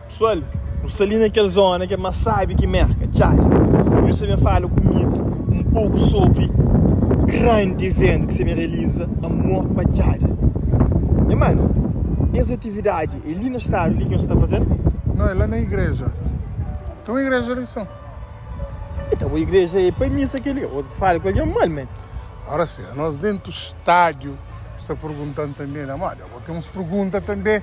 Pesoal, nu sta li na kel zona ki é más sábi ki Merka, Txad. I nu sta ben fala ku Mito un poku sobri grandi iventu ki sta ben realiza Amor pa Txad. Nha manu, es atividadi é li na stadu li ki nhos sta faze-l? Nau, é la na igreja. Ten un igreja li sin. Ita, bo igreja é pa misa kel-li. Bo fala ku algen mal, man. Ora si, anos dentu stádiu sta pergunta-m tanbe na modi. Abo ten uns pergunta tanbe.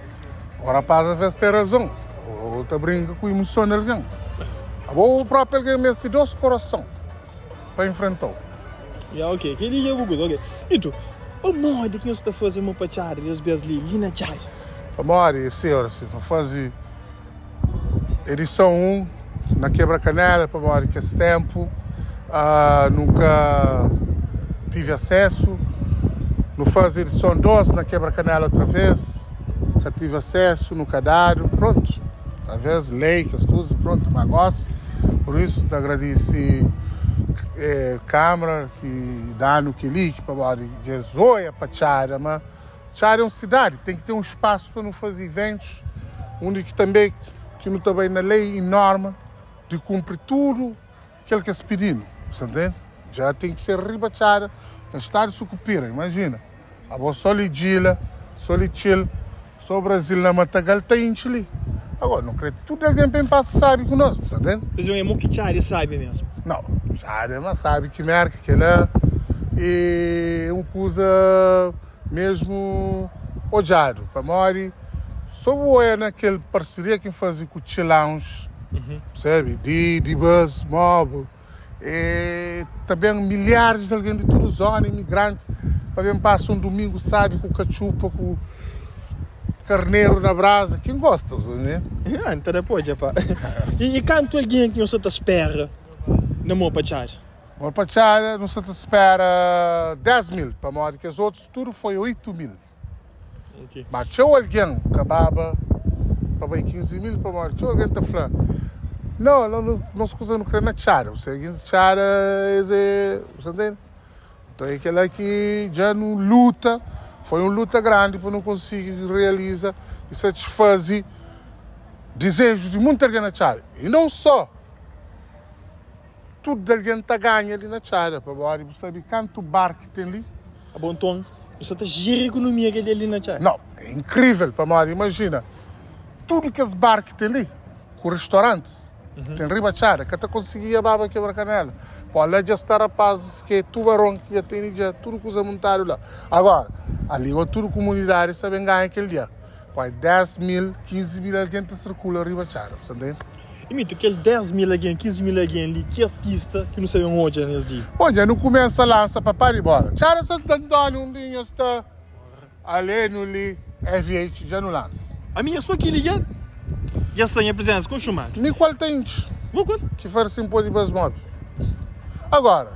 O rapaz aves ten razon, o ta brinka ku imuson di algen. Abo propi algen meste dos korason pa infrenta-u. Ya ok, kel-li dja bu kuza, ok. Itu, pamodi ki nhos ta faze mo pa txada des bes li, li na txada? Pamodi, si, ora si, nu faze edison 1 na Kebra Kanela, pamodi kes tenpu nu ka tive asesu. Nu faze edison 2 na Kebra Kanela otra ves. Ka tive asesu, nu ka dadu, prontu. Talvez lei, kes kuza, prontu. Ma gosi, pur isu, N ta agradise Kamara ki da-nu kel-li, ki pamodi dja es oia pa Txada ma Txada é un sidadi, ten ki ten un spasu pa nu faze iventus, undi ki tanbe ki nu ta bai na lei i norma di kunpri tudu kel ki es pidi-nu, sa ntende? Dja ten ki ser riba Txada, na stadu Sukupira, imajina. Abo so li Djila, so li Txil, so Brazil na Matagal ta intxi li. Agora, nu kre tudu algen pa ben pasa sabi ku nos, bu sa ntende? Kes é mo ki Txada é sabi mesmu. Nau, Txada é mas sabi ki Merka, kela é un kuza mesmu odjadu, pamodi so bu oia na kel parseria ki N faze ku Txi Lounge, percebe? Di di Buzz Mob. E ta ben milharis di algen di tudu zona, imigrantis, pa ben pasa un dumingu sabi ku katxupa, ku karneru na braza. Kin gosta, ne? Ah, N ta da pa odja, pa. I kantu algen ki nhos sa ta spera na Mô pa Txada? Mô pa Txada, nu sa ta spera 10 mil, pamodi kes otus tudu foi 8 mil. Ma txeu algen ka baba pa bai 15 mil pamodi txeu algen ta fla, Nau, nos kuza nu kre na txada, bu sabe gentis txada es é, bu sa ntende? Nton é kela ki dja nu luta, foi un luta grandi pa nu konsigi realiza i satisfaze dizeju di munti algen na txada i non so. Tudu algen ta ganha li na txada, pamodi bu sabe kantu bar ki ten li. Abo nton, bu sa ta jira ikonomia ki ten li na txada? Nau, é inkrivel, pamodi imajina, tudu kes bar ki ten li, ku ristorantis ki ten riba txada, ka ta konsigia baba kebra kanela. Po la dja sta rapazis ki é tubaron ki dja tene dja tudu kuza muntadu la. Agora, ali go tudu kumunidadi sa ben ganha kel dia. Poi 10 mil, 15 mil algen ta sirkula riba txada, bu sa ntende? I mito, kel 10 mil algen, 15 mil algen li, ki artista ki nu sa ben odja nes dia? Bon, dja nu kumesa lansa pa pa di bola. Txada Santu Antóniu, undi nhos sta? Ale nu li, FH, dja nu lansa. Ami é so kili dja dja sta nha prizensa konfirmadu. Mi kual ta intxi? Bo kual? Ki fari sin podi bas mobi. Agora,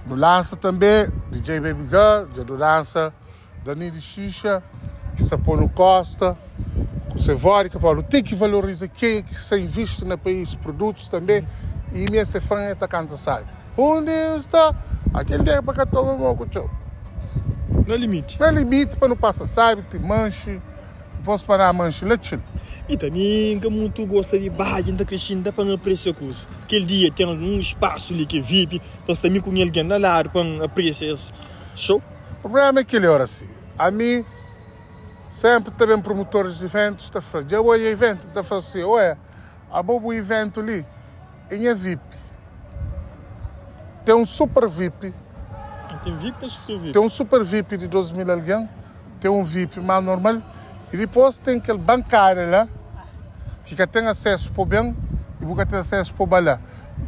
nu lansa tanbe DJ Baby Girl, dja du lansa. Dani di Xixa ki sa pô-nu kósta ku se vodka pamodi nu ten ki valoriza kenha ki sa invisti na país, produtus tanbe i mi é se fan e ta kanta sabi undi N sta akel dia pa ka toma mo ku txeu Na limiti. Na limiti pa nu pasa sabi ti manxi dipôs pa na manxi la txil. I ta mi N ka mutu gosta di badja N ta kre xinta pa N apresia kuza kel dia ten un spasu li ki é vip pa N sta mi ku nha algen na ladu pa N apresia es show. Problema é kel-li, Oracy. Ami, senpri ta ben promotores di iventus ta fla, dja oia iventu? N ta fla si, oia, abo bu iventu li é nha vip. Ten un super vip. Ten vip, ten super vip. Ten un super vip di 2000 algen, ten un vip más normal, i dipôs ten kel bankada la ki ka ten asesu pa ben i bu ka ten asesu pa ba la.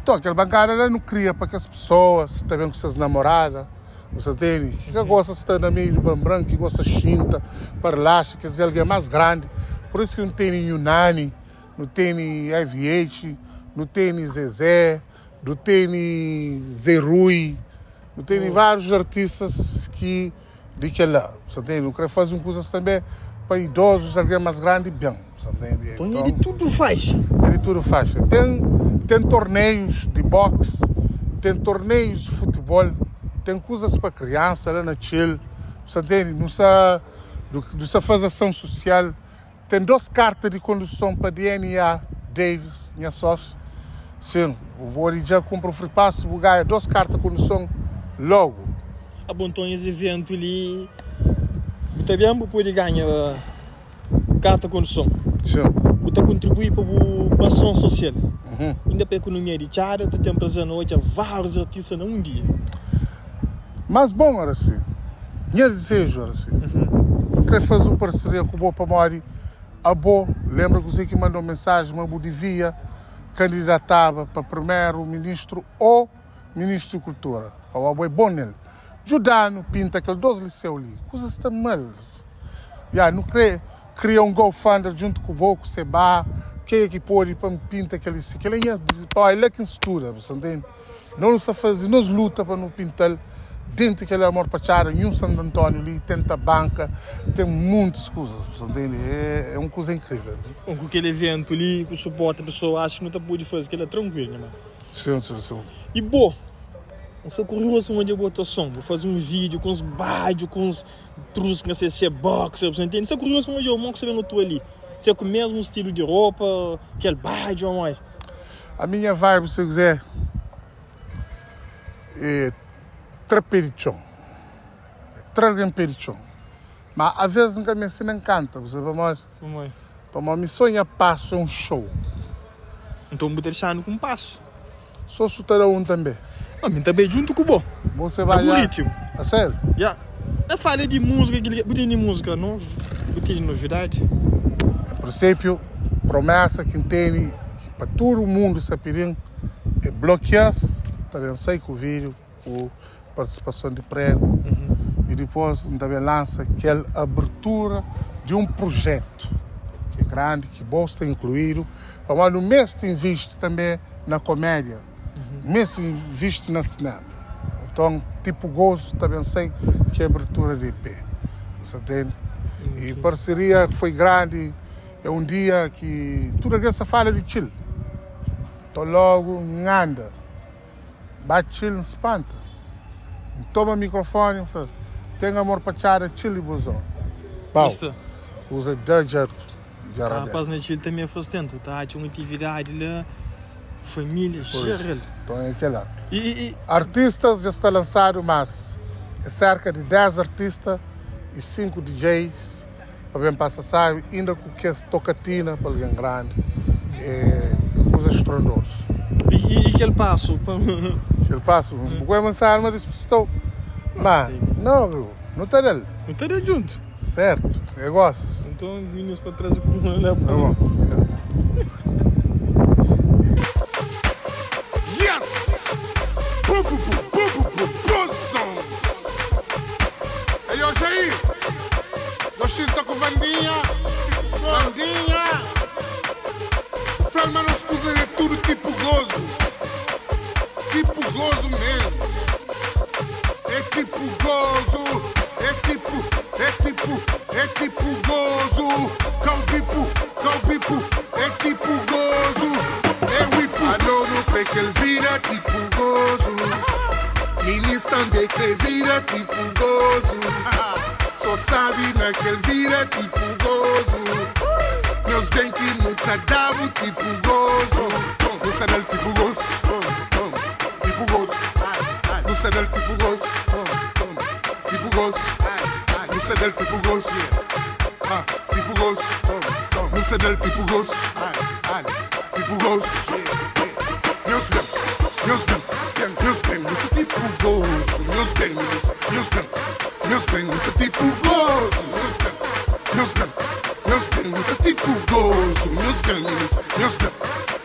Nton, kel bankada la nu kria pa kes pesoas ki ta ben ku ses namorada. Bu sa tene ki ka gosta sta na meiu di bran-bran, ki gosta xinta pa relaxa, kes é algen más grandi. Pur isu ki nu tene Nhu Nani, nu tene FH, nu tene Zezé, nu tene Zé Rui, nu tene várius artistas ki di kel la. Bu sa tene? Nu kre faze un kuzas tanbe pa idozus, algen más grandi ben. Bu sa ntende? Nton é di tudu faixa. É di tudu faixa. Ten, ten torneius di boxe, ten torneius di futebol, ten kuzas pa kriansa la na txil. Bu sa ntende? Nu sa, nu sa faze ason susial. Tem 2 carta de condução para DNA Davis, nha sócio. Sim, o Bori já compra o free pass, o ganha 2 cartas de condução logo. Ah, bom, então esse evento ali, também pode ganhar carta de condução. Sim. Você contribui para a ação social. Ainda para a economia de Tchad, você tem presente hoje vários artistas num dia. Mas bom, era assim. Minha desejo era assim. Eu queria fazer uma parceria com o Boa Pamori. A Bo, lembra que você que mandou mensagem, mas eu devia candidatava para primeiro-ministro ou ministro de Cultura. O Abo é bom nele. Judano pinta aquele 2 liceu ali. Coisa está mal. Já, não crê, cria um GoFundMe junto com o Boco, Seba, quem é que pode para pinta aquele liceu. Aquele é, pá, ele é que estuda, você entende? Não se faz, não se luta para não pintar dentro daquele amor para Tchara, em um Santo Antônio ali, tem banca, tem muitas coisas, você entende? É uma coisa incrível. Né? Com aquele evento ali, com o suporte, a pessoa acha que não tá pode fazer, que ele é tranquilo, né, mano? Sim, sim, sim. E boa, eu sou curioso onde eu boto som, vou fazer um vídeo com os bádios, com os truques, não sei se é boxer, você entende? Sou curioso onde eu monto, você vê no tu ali. Se é com o mesmo estilo de roupa, aquele bádio ou mais. A minha vibe, se quiser, é traperichão. Tragam perichão. Mas às vezes nunca me ensina encanta, você vai mais. Para uma missão e passo é um show. Então vou deixar com um passo. Só soltar um também. Mas também junto com o bom. Você vai lá. Ritmo. A sério? Yeah. Eu falei de música, botei de música novo, botei de novidade. Em princípio, promessa que tem para todo mundo saber é bloquear-se, também sai com o vídeo, com participação de prego. E depois também lança aquela abertura de um projeto que é grande, que bolsa está incluído. Mas no mês te investe também na comédia, no mês te investe na cinema. Então, tipo gozo, também sei que é abertura de EP. Você entende? E parceria foi grande. É um dia que tudo alguém se fala de Chile. Então logo, anda. Bate Chile, não se espanta. Toma o microfone e fala, tem amor para Tchara, Chile, bozão. Bom, usa Dja Rapaz, na Chile também faz tempo, tá? Tinha uma atividade lá, família, geral. Então é aquela. Artistas já está lançado, mas é cerca de 10 artistas e 5 DJs para bem passar, sabe? Ainda com que tocatina para alguém grande, é coisa estrondosa. E aquele passo? Aquele passo? Vou avançar, mas estou. Mas, não, não está dele. Não está dele junto? Certo, negócio. Então, meninos para trás o lá. Tá bom. Yes! Bozons! Aí, ô Jair! Eu estou com Vandinha! Vandinha! O Flamengo não escusa é tudo tipo gozo. Tipo gozo mesmo. É tipo gozo. É tipo, é tipo, é tipo gozo. Calbipo, calbipo, é tipo gozo. É wipo. Adoro que ele vira tipo gozo. Ministro também que vira tipo gozo. Só sabe naquele vira tipo gozo. Meus bem que nunca dava tipo gozo. Não sabe el tipo gozo. Tipo gozo. Não sabe el tipo gozo. Tipo gozo. Não sabe el tipo gozo. Tipo gozo. Não sabe el tipo gozo. Tipo gozo. Meus bem, meus bem, meus bem, não sou tipo gozo. Meus bem, meus bem, meus bem, não sou tipo gozo. Meus bem, meus bem, meus bem, não sou tipo gozo. Meus bem,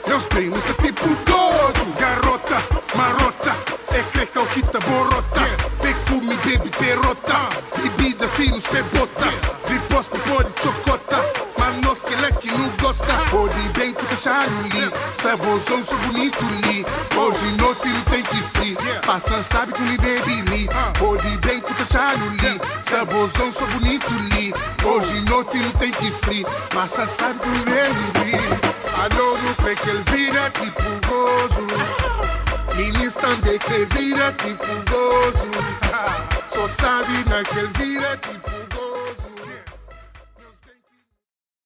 meus bem, não sou tipo gozo. Garota, marota, é creca o quita borrota. Peco me bebe perrota, bebida finos pebota. Riposte pode chocota, mas nós que lá que não gosta. Pode bem que tu já não li, saborzão sou bonito li. Hoje noite não tem que fri, passa sabe que me bebe ri. Pode bem que tu já não li, saborzão sou bonito li. Hoje noite não tem que fri, passa sabe que me bebe ri. Adoro que ele vira tipo gozo. Ministro também que vira tipo gozo. Só sabe naquele vira tipo